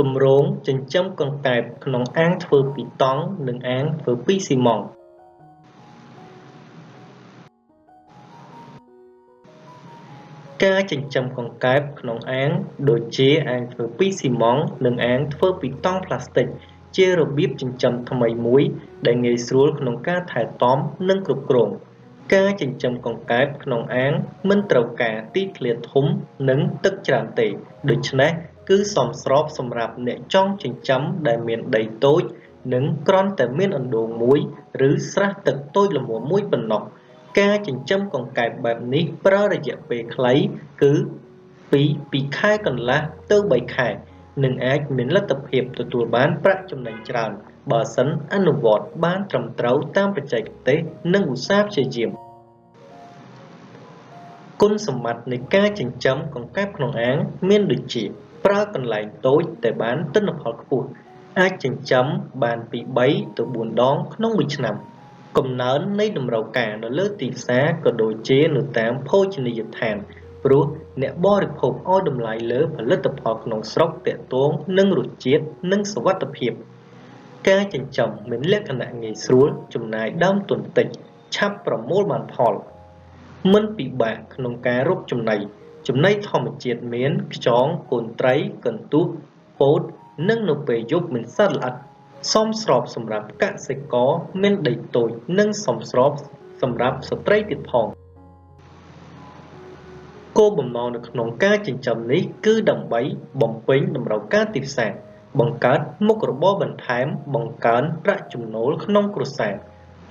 គម្រោងចិញ្ចឹមកង្កែបក្នុងអាងធ្វើពីតង់និងអាងធ្វើពីស៊ីម៉ង់តការចិញ្ចឹមកង្កែបក្នុងអាងដូចជាអាងធ្វើពីស៊ីម៉ងតនិងអាងធ្វើពីតង់ប្លាស្ទិកជារបៀបចិញ្ចឹមថ្មីមួយដែលងាយស្រួលក្នុងការថែទាំនិងគ្រប់គ្រងការចិញ្ចឹមកង្កែបក្នុងអាងមិនត្រូវការទីធ្លាធំនិងទឹកច្រើនទេដូច្នេះគឺសមស្របសម្រាប់អ្នកចង់ចិញ្ចឹមដែលមានដីតូចនិងគ្រាន់តែមានអណ្ដូងមួយឬស្រះទឹកតូចល្មមមួយប៉ុណ្ណោះការចិញ្ចឹមកង្កែបបែបនេះប្រើរយៈពេលខ្លីគឺពី2ខែកន្លះទៅ3ខែនិងអាចមានលទ្ធភាពទទួលបានប្រាក់ចំណេញច្រើនបើសិនអនុវត្តបានត្រឹមត្រូវតាមបច្ចេកទេសនិងឧស្សាហ៍ព្យាយាមគុណសម្បត្តិនៃការចិញ្ចឹមកង្កែបក្នុងអាងមានដូចជាប្រើកន្លែងតូចតែបានទិន្នផលខ្ពស់អាចចិញ្ចឹមបានពី3ទៅ4ដងក្នុងមួយឆ្នាំកំណើននៃតម្រូវការនៅលើទីផ្សារក៏ដូចជានៅតាមភោជនីយដ្ឋានព្រោះអ្នកបរិភោគឲ្យតម្លៃលើផលិតផលក្នុងស្រុកទាក់ទងនឹងរសជាតិនិងសុវត្ថិភាពការចិញ្ចឹមមានលក្ខណៈងាយស្រួលចំណាយដើមទុនតិចឆាប់ប្រមូលបានផលមិនពិបាកក្នុងការរកចំណីចំណីធម្មជាតិមានខ្យងកូនត្រីកន្ទោះពោតនិងនៅពេលយប់មានសត្វល្អិតសមស្របសម្រាប់កសិករមានដីតូចនិងសមស្របសម្រាប់ស្ត្រីទៀតផងគោលបំណងនៅក្នុងការចិញ្ចឹមនេះគឺដើម្បីបំពេញតម្រូវការទីផ្សារបង្កើតមុខរបរបន្ថែមបង្កើនប្រាក់ចំណូលក្នុងគ្រួសារ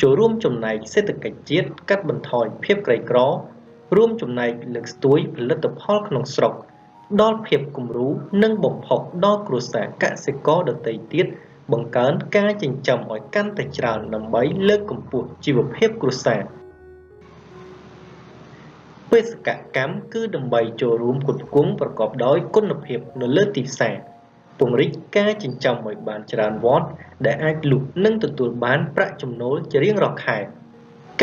ចូលរួមចំណែកសេដ្ឋកិច្ចជាតិកាត់បន្ថយភាពក្រីក្ររួមចំណែកលើកស្ទួយផលិតផលក្នុងស្រុកផ្ដល់ភាពគំរូនិងបំផុសដល់គ្រួសារកសិករដទៃទៀតបង្កើនការចិញ្ចឹមឲ្យកាន់តែច្រើនដើម្បីលើកកម្ពស់ជីវភាពគ្រួសារបេសកកម្មគឺដើម្បីចូលរួមផ្គត់ផ្គង់ប្រកបដោយគុណភាពនៅលើទីផ្សារពង្រីកការចិញ្ចឹមឲ្យបានច្រើនវដ្តដែលអាចលក់និងទទួលបានប្រាក់ចំណូលជារៀងរាល់ខែ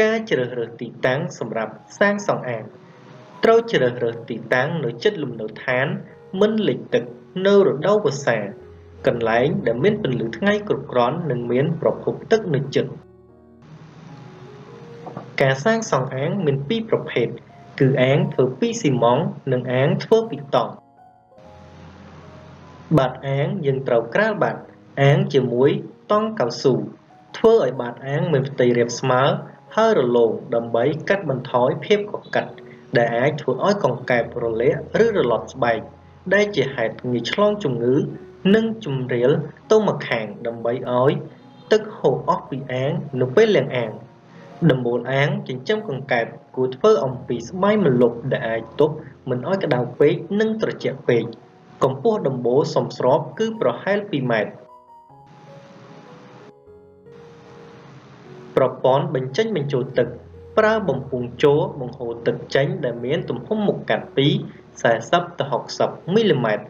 ការជ្រើសរើសទីតាំងសម្រាប់សាងសង់អាងត្រូវជ្រើសរើសទីតាំងនៅជិតលំនៅឋានមិនលិចទឹកនៅរដូវវស្សាកន្លែងដែលមានពន្លឺថ្ងៃគ្រប់គ្រាន់និងមានប្រភពទឹកនៅជិតការសាងសង់អាងមានពីរប្រភេទគឺអាងធ្វើពីស៊ីម៉ងតនិងអាងធ្វើពីតង់បាតអាងយើងត្រូវក្រាលបាតអាងជាមួយតង់កៅស៊ូធ្វើឲ្យបាតអាងមានផ្ទៃរាបស្មើហើយរលោងដើម្បីកាត់បន្ថយភាពកកិតដែលអាចធ្វើឲ្យកង្កែបរលាកឬរលត់ស្បែកដែលជាហេតុងាយឆ្លងជំងឺនិងជម្រាលទៅម្ខាងដើម្បីឲ្យទឹកហូរអស់ពីអាងនៅពេលលាងអាងដំបូលអាងចិញ្ចឹមកង្កែបគួរធ្វើអំពីស្បៃម្លប់ដែលអាចទប់មិនឲ្យក្តៅពេកនិងត្រជាក់ពេកកម្ពស់ដំបូលសមស្របគឺប្រហែល2ម៉ែត្រប្រព័ន្ធបញ្ចេញបញ្ចូលទឹកប្រើបំពង់ជោរបង្ហូរទឹកចេញដែលមានទំហំមុខកាត់ពី40ទៅ60មីលីម៉ែត្រ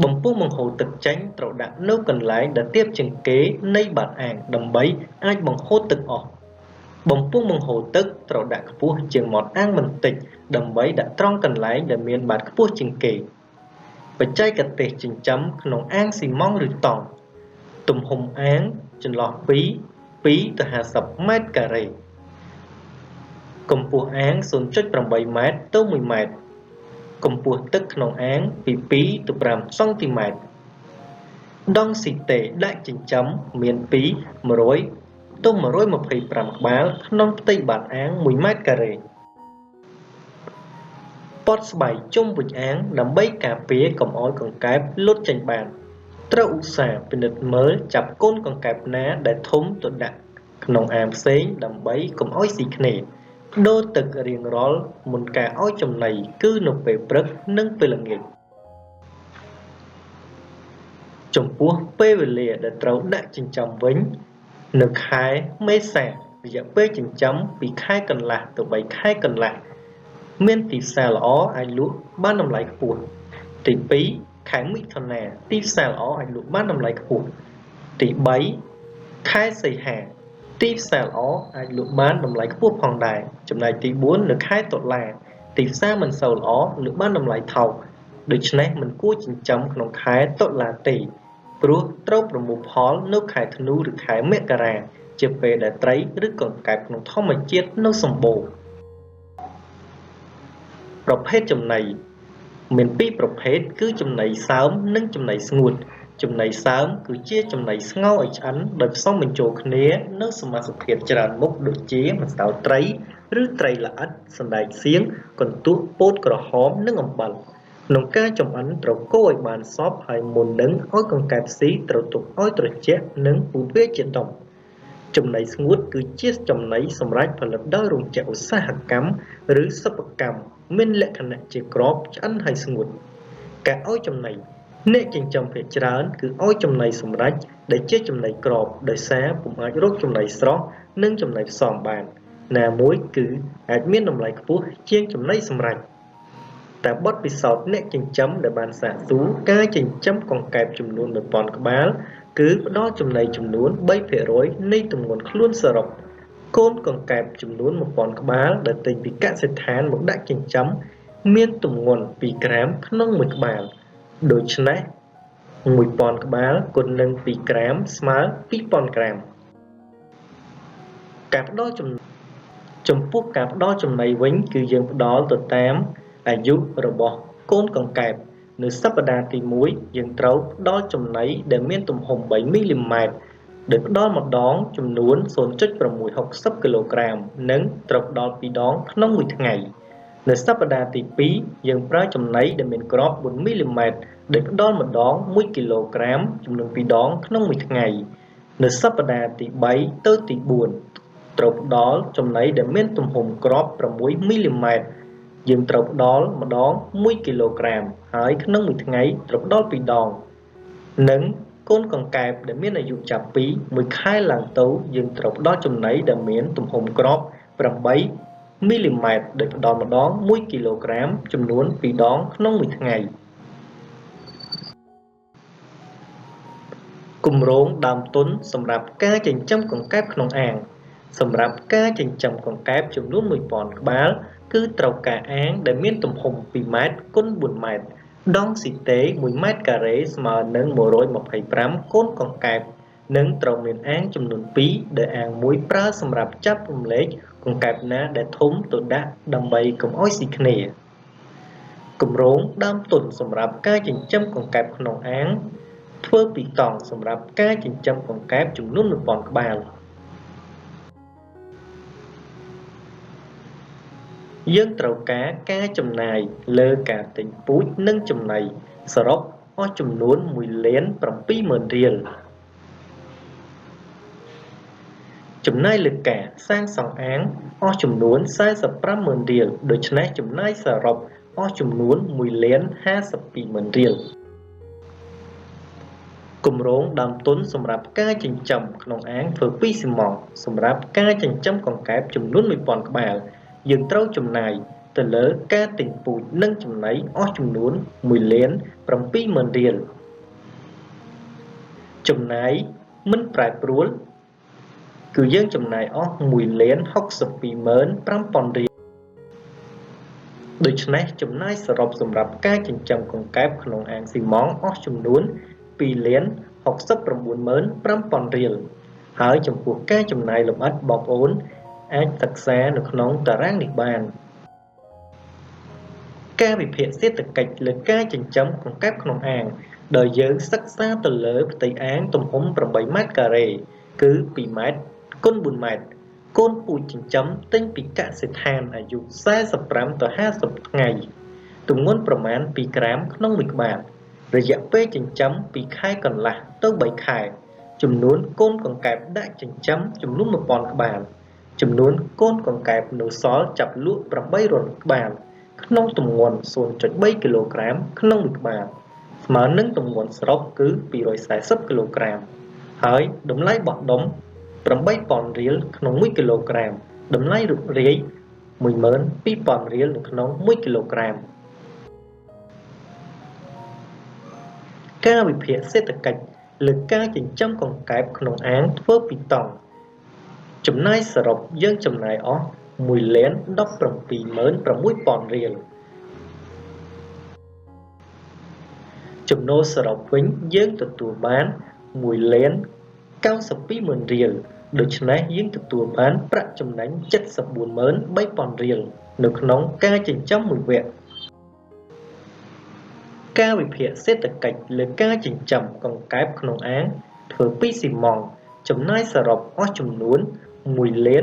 បំពង់បង្ហូរទឹកចេញត្រូវដាក់នៅកន្លែងដែលទាបជាងគេនៃបាតអាងដើម្បីអាចបង្ហូរទឹកអស់បំពង់បង្ហូរទឹកត្រូវដាក់ខ្ពស់ជាងមាត់អាងបន្តិចដើម្បីដាក់ត្រង់កន្លែងដែលមានបាតខ្ពស់ជាងគេបច្ចេកទេសចិញ្ចឹមក្នុងអាងស៊ីម៉ងតឬតង់ទំហំអាងចន្លោះពី2ទៅ50ម៉ែត្រការ៉េកម្ពស់អាង 0.8 ម៉ែត្រទៅ1ម៉ែត្រកម្ពស់ទឹកក្នុងអាងពី2ទៅ5សង់ទីម៉ែត្រដង់ស៊ីតេដាក់ចិញ្ចឹមមានពី100ទៅ125ក្បាលក្នុងផ្ទៃបាតអាង1ម៉ែត្រការ៉េពត់ស្បៃជុំវិញអាងដើម្បីការពារកុំឲ្យកង្កែបលុតចេញបានត្រូវឧស្សាហ៍ពិនិត្យមើលចាប់កូនកង្កែបណាដែលធំទៅដាក់ក្នុងអាងផ្សេងដើម្បីកុំឲ្យស៊ីគ្នាដូរទឹករៀងរាល់មុនការឲ្យចំណីគឺនៅពេលព្រឹកនិងពេលល្ងាចចំពោះពេលវេលាដែលត្រូវដាក់ចិញ្ចឹមវិញនៅខែមេសារយៈពេលចិញ្ចឹមពីខែកន្លះទៅ3ខែកន្លះមានទីផ្សារល្អអាចលក់បានតម្លៃខ្ពស់ទី2ខែមិថុនាទីផ្សារល្អអាចលក់បានតម្លៃខ្ពស់ទី3ខែសីហាទីផ្សារល្អអាចលក់បានតម្លៃខ្ពស់ផងដែរចំណែកទី4នៅខែតុលាទីផ្សារមិនសូវល្អលក់បានតម្លៃថោកដូច្នេះមិនគួរចិញ្ចឹមក្នុងខែតុលាទេ ព្រោះត្រូវប្រមូលផលនៅខែធ្នូឬខែមករាជាពេលដែលត្រីឬកង្កែបក្នុងធម្មជាតិនៅសម្បូរ។ប្រភេទចំណីមានពីរប្រភេទគឺចំណីសើមនិងចំណីស្ងួតចំណីសើមគឺជាចំណីស្ងោរឲ្យឆ្អិនដោយផ្សំបញ្ចូលគ្នានូវសមាសធាតុច្រើនមុខដូចជាម្សៅត្រីឬត្រីល្អិតសណ្តែកសៀងកន្ទក់ពោតក្រហមនិងអំបិលក្នុងការចម្អិនត្រូវកូរឲ្យបានសព្វហើយមុននឹងឲ្យកង្កែបស៊ីត្រូវទុកឲ្យត្រជាក់និងពូតវាជាដុំចំណីស្ងួតគឺជាចំណីសម្រាប់ផលិតដោយរោងចក្រឧស្សាហកម្មឬសិប្បកម្មមានលក្ខណៈជាក្របឆ្អិនហើយស្ងួតការឲ្យចំណីអ្នកចិញ្ចឹមភាគច្រើនគឺឲ្យចំណីសម្រេចដែលជាចំណីក្របដោយសារពុំអាចរកចំណីស្រស់និងចំណីផ្សំបានណាមួយគឺអាចមានតម្លៃខ្ពស់ជាងចំណីសម្រេចតែបទពិសោធន៍អ្នកចិញ្ចឹមដែលបានសាកសួរការចិញ្ចឹមកង្កែបចំនួន1000ក្បាលគឺផ្ដល់ចំណីចំនួន 3% នៃទម្ងន់ខ្លួនសរុបកូនកង្កែបចំនួន1000ក្បាលដែលទិញពីកសិដ្ឋានមកដាក់ចិញ្ចឹមមានទម្ងន់2ក្រាមក្នុងមួយក្បាលដូច្នេះ1000ក្បាលគុណនឹង2ក្រាមស្មើ2000ក្រាមការផ្ដល់ចំពោះការផ្ដល់ចំណីវិញគឺយើងផ្ដល់ទៅតាមអាយុរបស់កូនកង្កែបនៅសប្តាហ៍ទី1យើងត្រូវផ្ដល់ចំណីដែលមានទំហំ3មីលីម៉ែត្រដោយផ្ដល់ម្ដងចំនួន 0.660 គីឡូក្រាមនិងត្រូវផ្ដល់2ដងក្នុងមួយថ្ងៃនៅសប្តាហ៍ទី2យើងប្រើចំណីដែលមានក្រប4មីលីម៉ែត្រដោយផ្ដល់ម្ដង1គីឡូក្រាមចំនួន2ដងក្នុងមួយថ្ងៃនៅសប្តាហ៍ទី3ទៅទី4ត្រូវផ្ដល់ចំណីដែលមានទំហំក្រប6មីលីម៉ែត្រយើងត្រូវផ្ដល់ម្ដង1គីឡូក្រាមហើយក្នុងមួយថ្ងៃត្រូវផ្ដល់2ដងនិងកូនកង្កែបដែលមានអាយុចាប់ពី1ខែឡើងទៅយើងត្រូវផ្ដល់ចំណីដែលមានទំហំក្រប8មីលីម៉ែត្រដោយផ្ដល់ម្ដង1គីឡូក្រាមចំនួន2ដងក្នុងមួយថ្ងៃគម្រោងដើមទុនសម្រាប់ការចិញ្ចឹមកង្កែបក្នុងអាងសម្រាប់ការចិញ្ចឹមកង្កែបចំនួន1000ក្បាលគឺត្រូវការអាងដែលមានទំហំ2ម៉ែត្រគុណ4ម៉ែត្រដង់ស៊ីតេ1ម៉ែត្រការ៉េស្មើនឹង125កូនកង្កែបនិងត្រូវមានអាងចំនួន2ដែលអាងមួយប្រើសម្រាប់ចាប់រំលែកកង្កែបណាដែលធំទៅដាក់ដើម្បីកុំឲ្យស៊ីគ្នាគម្រោងដើមទុនសម្រាប់ការចិញ្ចឹមកង្កែបក្នុងអាងធ្វើពីតង់សម្រាប់ការចិញ្ចឹមកង្កែបចំនួន1000ក្បាលយើងត្រូវការការចំណាយលើការទិញពូជនិងចំណីសរុបអស់ចំនួន1,700,000រៀលចំណាយលើការសាងសង់អាងអស់ចំនួន450,000រៀលដូច្នេះចំណាយសរុបអស់ចំនួន1,520,000រៀលគម្រោងដើមទុនសម្រាប់ការចិញ្ចឹមក្នុងអាងធ្វើពីស៊ីម៉ងត៍សម្រាប់ការចិញ្ចឹមកង្កែបចំនួន1000ក្បាលយើងត្រូវចំណាយទៅលើការទិញពូជនិងចំណីអស់ចំនួន1,700,000រៀលចំណាយមិនប្រែប្រួលគឺយើងចំណាយអស់1,625,000រៀលដូច្នេះចំណាយសរុបសម្រាប់ការចិញ្ចឹមកង្កែបក្នុងអាងស៊ីម៉ងត៍អស់ចំនួន2,695,000រៀលហើយចំពោះការចំណាយលម្អិតបងប្អូនអាចសិក្សានៅក្នុងតារាងនេះបានការវិភាគសេដ្ឋកិច្ចលើការចិញ្ចឹមកង្កែបក្នុងអាងដោយយើងសិក្សាទៅលើផ្ទៃអាងទំហំ8ម៉ែត្រការ៉េគឺ2ម៉ែត្រគុណ4ម៉ែត្រកូនពូជចិញ្ចឹមទិញពីកសិដ្ឋានអាយុ45ទៅ50ថ្ងៃទម្ងន់ប្រមាណ2ក្រាមក្នុងមួយក្បាលរយៈពេលចិញ្ចឹម2ខែកន្លះទៅ3ខែចំនួនកូនកង្កែបដាក់ចិញ្ចឹមចំនួន1000ក្បាលចំនួនកូនកង្កែបនៅសល់ចាប់លក់800ក្បាលក្នុងទម្ងន់ 0.3 គីឡូក្រាមក្នុងមួយក្បាលស្មើនឹងទម្ងន់សរុបគឺ240គីឡូក្រាមហើយតម្លៃបោះដុំ8000រៀលក្នុង1គីឡូក្រាមតម្លៃរូបរាយ12000រៀលនៅក្នុង1គីឡូក្រាមការវិភាគសេដ្ឋកិច្ចលើការចិញ្ចឹមកង្កែបក្នុងអាងធ្វើពីតង់ចំណាយសរុបយើងចំណាយអស់1,176,000រៀល ចំណូលសរុបវិញយើងទទួលបាន1លាន920,000រៀលដូច្នេះយើងទទួលបានប្រាក់ចំណេញ743,000រៀលនៅក្នុងការចិញ្ចឹមមួយវគ្គការវិភាគសេដ្ឋកិច្ចលើការចិញ្ចឹមកង្កែបក្នុងអាងធ្វើពីស៊ីម៉ង់ចំណាយសរុបអស់ចំនួន1លាន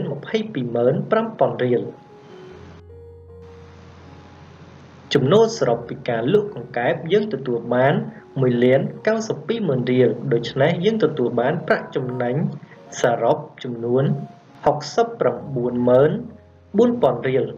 225,000រៀលចំណូលសរុបពីការលក់កង្កែបយើងទទួលបាន1លាន920,000រៀលដូច្នេះយើងទទួលបានប្រាក់ចំណេញសរុបចំនួន694,000រៀល។